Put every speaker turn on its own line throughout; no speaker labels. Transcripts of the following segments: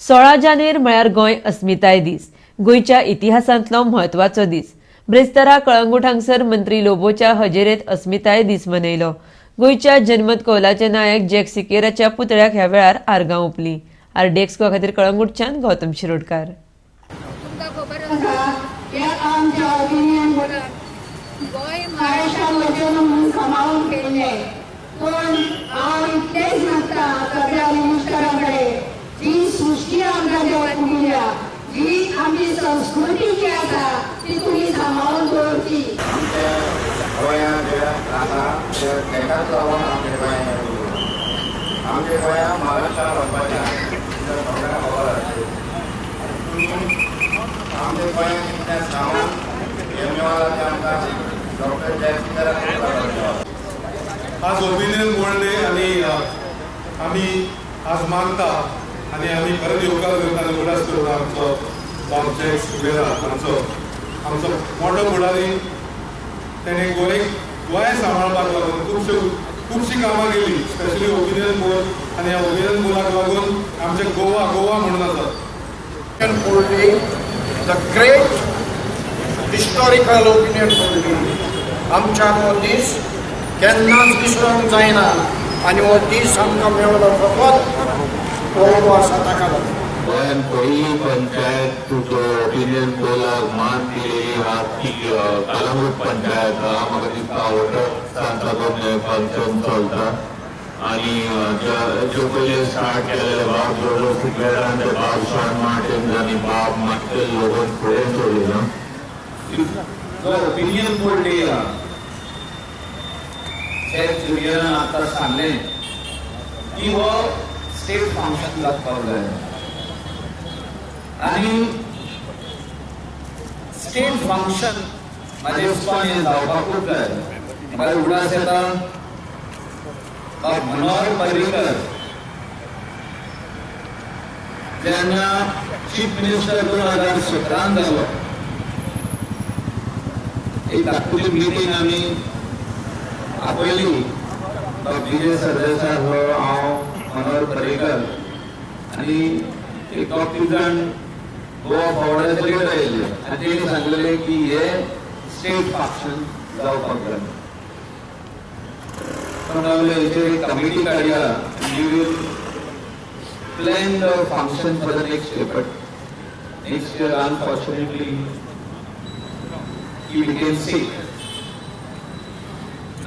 16 जानेर म्हळ्यार गोंय अस्मिताय दीस. गोंयच्या इतिहासांतलो म्हत्वाचो दीस. ब्रेस्तारा कळंगूट हांगसर मंत्री लोबोच्या हजेरेत अस्मिताय दीस मनयलो. गोंयच्या जनमत कौलाचे नायक जॅक सिकेराच्या पुतळ्याक ह्या वेळार आर्गां ओंपली. आरडीएक्स गोवा खातीर कळंगूटच्यान गौतम शिरोडकार.
तुमकां खबर आसा,
आसा ह्या आमच्या ओपिनियन
गोंय
महाराष्ट्रा म्हणून सांबाळून केल्ले. पण हांव इतलेंच मागता सगळ्या मिनिस्टरा कडेन, जी सृश्टी आमकां देवान दिल्या, जी आमची संस्कृती जी आसा, ती तुमी सांबाळून दवरची.
आमच्या गोंयांत जे आसा ते तेकाच लागून आमच्या गोंयांत, आमच्या गोंयांत महाराष्ट्रान वचपाचें आसा, सगळ्यांक खबर आसा. आमच्या गोंयांत कितलें सामान हें मेळ्ळां तें आमकां डॉक्टर जॅक सिकेरा.
आज ओपिनियन पोल डे आणि आमी आज मानता आणि आमी खरेंच येवकार करता आनी उगडास करता आमचो बाब जॅक सिक्वेरा हांचो. आमचो मोठो फुडारी. तेणे गोंय गोंय सांबाळपाक लागून खुबश्यो खुबशीं कामां केली, स्पेशली ओपिनियन पोल. आनी ह्या ओपिनियन पोलाक लागून आमचें गोवा गोवा म्हणून आसा.
Poll Day, the great historical opinion poll day. आमच्या हो दीस केन्नाच विसरूंक जायना आनी हो दीस आमकां मेळ्ळो फकत पोलो आसा ताका लागून.
गोंयान पहिली पंचायत तुजो ओपिनियन पोलाक मान दिलेली आहा ती कलंगूट पंचायत आहा. म्हाका दिसता वोटर्सांचो फंक्शन चलता आणि ज्यो पयले स्टार्ट केलेले बाब जोजो सिक्वेरान, ते बाब शॉन मार्टिन्स आनी बाब मायकल लोबोन फुडें सोडली ना.
जो ओपिनियन पोल डे आहा, जॅक जुलियनान आतां सांगलें की हो स्टेट फंक्शन जावपाक जाय आनी स्टेट फंक्शन म्हाज्या हिसपान हें जावपाकूच जाय. म्हाका उगडास येता, बाब मनोहर पर्रीकर जेन्ना चीफ मिनिस्टर 2017न जालो, एक धाकटुली मिटींग आमी आपयली. बाब विजय सरदेसाय आसलो, हांव, मनोहर पर्रीकर आनी एक दोग तीग जाण गोवा फॉरवर्डाचे लिडर आयिल्ले आनी तेणी सांगलेले की हे स्टेट फंक्शन जावपाक जाय. म्हणून हेचेर एक कमिटी काडया, we will plan the function for the next year. But next year, unfortunately, he became sick.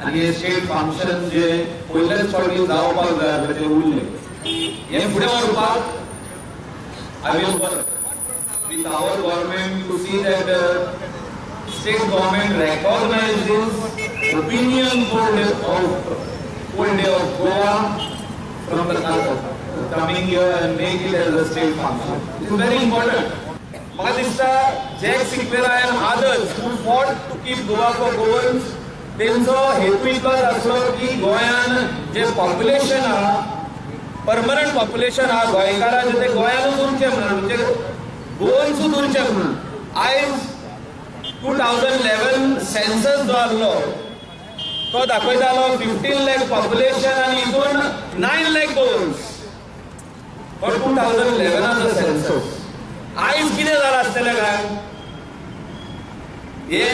आनी हे स्टेट फंक्शन जे पयलेच फावटी जावपाक जाय आसलें ते उरलें. हें फुडें व्हरपाक I will work with our government to see that state government recognizes opinion poll day of Goa from the coming year and make it as a state function. It is very important.
म्हाका दिसता, Jack Sequeira and others who fought to keep Goa for Goans, तेंचो हेतू इतलोच आसलो की गोंयान जे population आहा, permanent population आहा गोंयकारांचें, तें गोंयानूच उरचें म्हणून, म्हणजे गोवन्सूच उरचें म्हणून. आयज 2011 सेन्सस जो आसलो तो दाखयतालो 15 लॅक पॉप्युलेशन आनी हितून 9 लॅक गोवन्स हो 2011आचो सेन्सस. आयज कितें जालां आसतलें काय, हे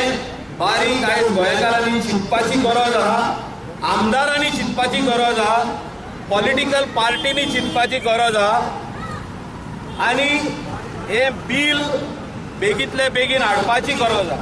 बारीक आयज गोंयकारांनी चिंतपाची गरज आहा, आमदारांनी चिंतपाची गरज आहा, पॉलिटिकल पार्टींनी चिंतपाची गरज आहा आनी हें बील बेगींतले बेगीन हाडपाची गरज आहा.